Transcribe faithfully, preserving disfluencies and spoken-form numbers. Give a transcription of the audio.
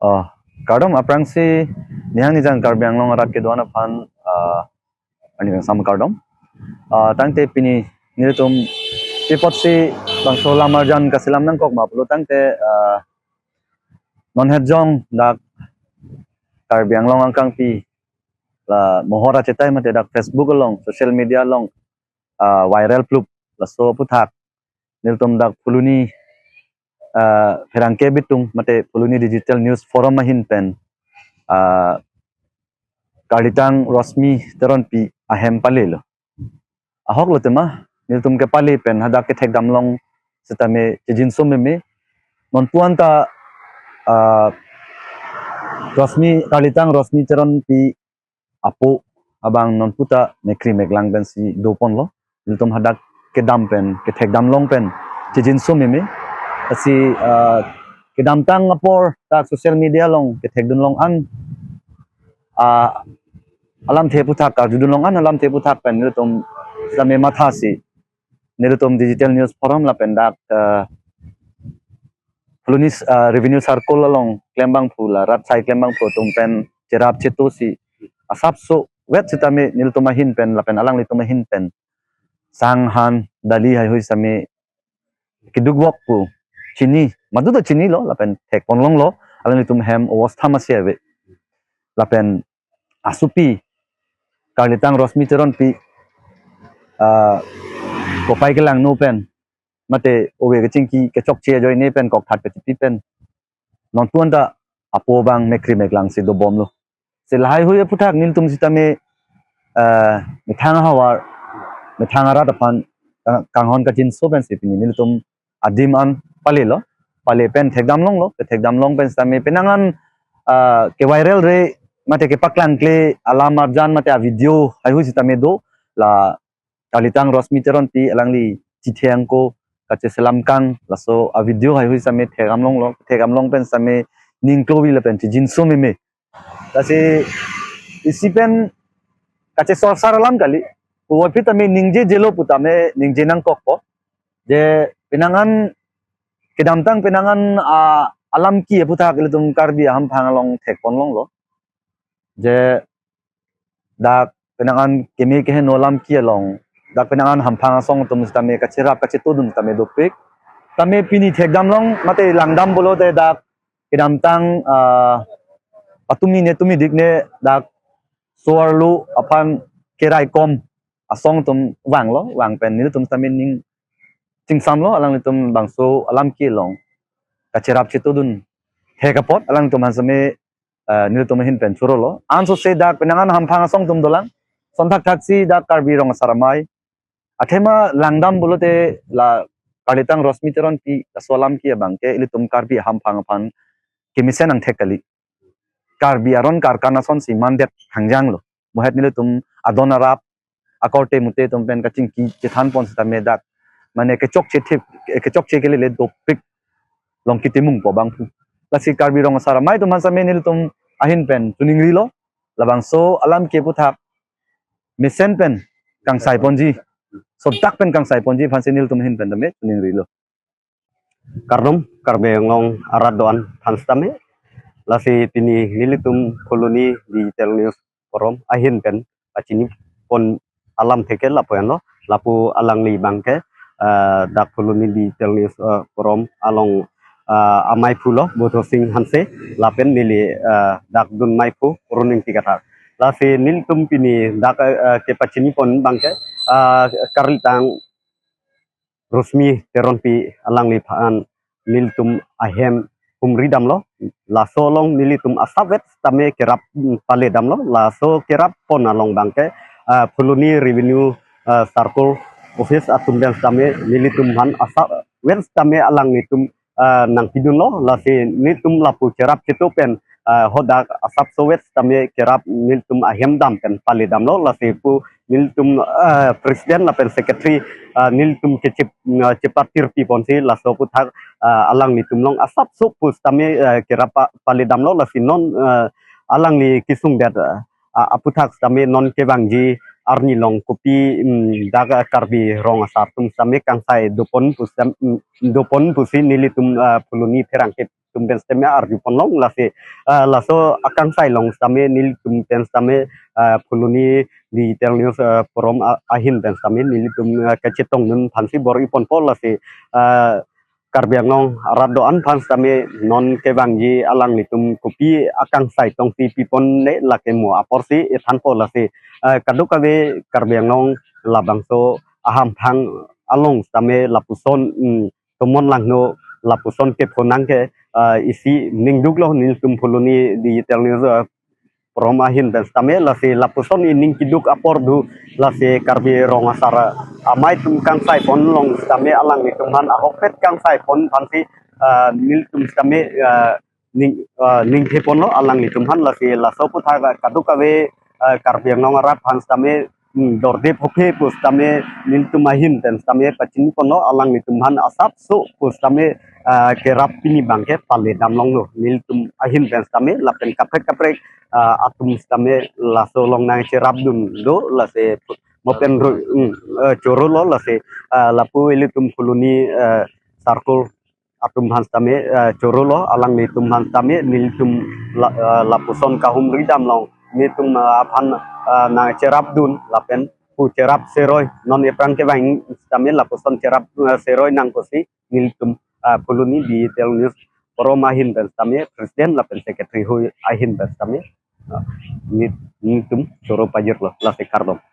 Oh, kardom aphrangsi nihang nijang Karbi Anglong arat kedo-an aphan, ah, arni kangsam kardom. Ah, tangte pini nelitum pi-apotsi bangso lam arjan kaselam nangkok ma pulo tangte, ah, non het jong dak Karbi Anglong angkangpi la mohor achetai mate dak Facebook along, social media along, ah, viral plup laso aphuthak nelitum dak Phuloni, ah, pherangke bitung mate Phuloni Digital News Forum ahin pen, ah, Karlitang Rosmi Teronpi ahem palelo. Ahok lo tema, nelitum kepale pen hadak kethekdam long setame chejinso meme. Non puan ta, ah, Rosmi, Karlitang Rosmi Teronpi apo abang non puta mekri meklang pensi doponlo. Nelitum hadak kedam pen, kethekdam long pen chejinso meme. Lasi, ah, kedamtang apor dak social media along kethekdun long an, ah, alamthe aphuthak karjudun long an alamthe aphuthak pen nelitum setame mathasi nelitum Digital News Forum lapen dak, ah, Phuloni, ah, Revenue Circle along klembangphu la rat asai klembangphu atum pen cherap chetosi asapso vet setame nelitum ahin pen lapen alanglitum ahin pen sang, han, dali haihui setame keduk vok pu chini, madu ta chinilo lapen thekpon longlo, alanglitum hem obostha masi ave. Lapen asopi Karlitang Rosmi Teronpi, ah, kopai kelangno pen mate ove kechingki kechokche ajoine pen kokthat pechipi pen non puan ta apo abang mekri meklangsi dobomlo. Si lahaihui aphuthak nelitum setame, ah, methang ahavar, methang arat aphan kang-, kanghon kachinso pensi pini nelitum adim an palelo, pale pen thekdam longlo, kethekdam long pen setame penang an, ah, keviral re mate kepaklangkle alam arjan mate avideo haihui setame do, la Karlitang Rosmi Teronpi alangli chitheng ko kacheselam kang laso avideo haihui setame thekdam longlo, thekdam long pen setame ning klovi lapen chejinso meme. Lasi isi pen kachesorsar alam kali. Puvoiphit tame ningjejelo putame ningje nangkokpo. Je penang an kedamtang penang an, ah, alam ki aphuthak ilitum Karbi ahamphang along thekpon longlo. Je dak penang an keme keheno alam ki along dak penang an hamphang asong atum setame kacherap kachetodun setame dopik. Tame pini thekdam long mate langdam pulote dak kedamtang, ah, patumi ne tumi dik ne dak so-arlo aphan keraikom asong atum vanglo, vang pen nelitum setame ning chingsamlo, alanglitum bangso alam ki along kacherap chetodun thek apot alanglitum aphan setame, ah, nelitum ahin pen chorolo. Ansose dak penang an hamphang asong atum dolang, sonthak thaksi dak Karbi Rong Asar Amei athema langdam pulote la Karlitang Rosmi Teronpi laso alam ki abang ke ilitum Karbi ahamphang aphan kemesen angthek kali. Karbi aron karkan asonsi mandet hangjanglo. Mohet nelitum adon arap akorte mute atum pen kachingki chethanpon setame dak mane kechokche thip, kechokche kelele dopik long kitimungpo abangphu. Lasi Karbi Rong Asar Amei atum aphan setame nelitum ahin pen choningrilo, labangso alam ki aphuthak mesen pen kangsaiponji, sodak pen kangsaiponji aphansi nelitum ahin pen tame choningrilo. Kardom Karbi Anglong arat do-an aphan setame. Lasi pini nelitum Phuloni Digital News Forum ahin pen pachinipon alamthe ke lapu-anlo, lapu alangli abang ke, ah, dak Phuloni Digital News, ah, Forum along, ah, amaiphu lo Bodho Sing Hanse lapen neli, ah, dak dun maiphu Roning Ingti Kathar. Lasi nelitum pini dak, ah, kepachinipon abang ke, ah, Karlitang Rosmi Teronpi alangliphan nelitum ahem humri damlo. Laso along nelitum asap vet tame kerap, mm, pale damlo. Laso kerappon along abang ke, ah, Phuloni Revenue, ah, Circle Office atum pen tame nelitum aphan asap vet tame alanglitum, ah, nangpidunlo. Lasi nelitum lapu kerap cheto pen, ah, hadak asapso vet tame kerap nelitum ahem dam pen pale damlo. Lasi pu nelitum, ah, president lapen secretary, ah, nelitum kechip, ah, chepatirpiponsi laso aphuthak, ah, alanglitum along asapso pu setame, ah, kerap pa-, pale damlo. Lasi non, ah, alangli kesungdet, ah, ah, aphuthak setame non kevangji arni along kopi, mm, dak, ah, Karbi Rong Asar atum setame kangsai dopon pu setam-, mm, dopon pusi nelitum, ah, Phuloni pherangke atum pen sitame arju ponlong lasi, ah, laso akangsai along sitame nelitum pen sitame, ah, Phuloni Digital News, ah, Forum a-, ahin pen sitame nelitum, ah, kachetongdun aphansi bor-i ponpo lasi, ah, Karbi Anglong arat do-an aphan sitame non kevangji alanglitum kopi akangsai tongsi piponle lake mo aporsi ethanpo lasi, ah, kadokave Karbi Anglong labangso ahamphang along sitame lapuson, mm, tomon langno lapuson kephonang ke, ah, isi ningduklo nelitum Phuloni Digital News, ah, Forum ahin pen sitame lasi lapuson ining kiduk apor do lasi Karbi Rong Asar amei atum kangsai ponlong sitame alanglitum aphan ahokpet kangsai pon aphansi, ah, nelitum sitame, ah, ning, ah, ningthe ponlo alanglitum aphan lasi laso aputhak kadokave, ah, Karbi Anglong arat aphan sitame, hmm, dorde phophe pu sitame nelitum ahin pen sitame pachini ponlo alanglitum aphan asapso pu sitame, ah, kerap pini abangke pale damlonglo nelitum ahin pen sitame lapen kaprek kaprek, ah, atum sitame laso along nangcherapdun do lasi mo pen ru, hmm, eh, chorolo lasi, ah, lapu ilitum Phuloni, eh, circle atum aphan sitame, eh, chorolo alanglitum aphan sitame nelitum la, eh, lapuson kahumri damlong nelitum, eh, aphan, eh, nangcherapdun lapen pu cherap seroi non epran kevang sitame lapuson cherap, eh, seroi nangkosi nelitum, eh, Phuloni Digital News Forum ahin pen sitame president lapen secretary hui ahin pen sitame, eh, neli, nelitum choro pajirlo lasi kardom.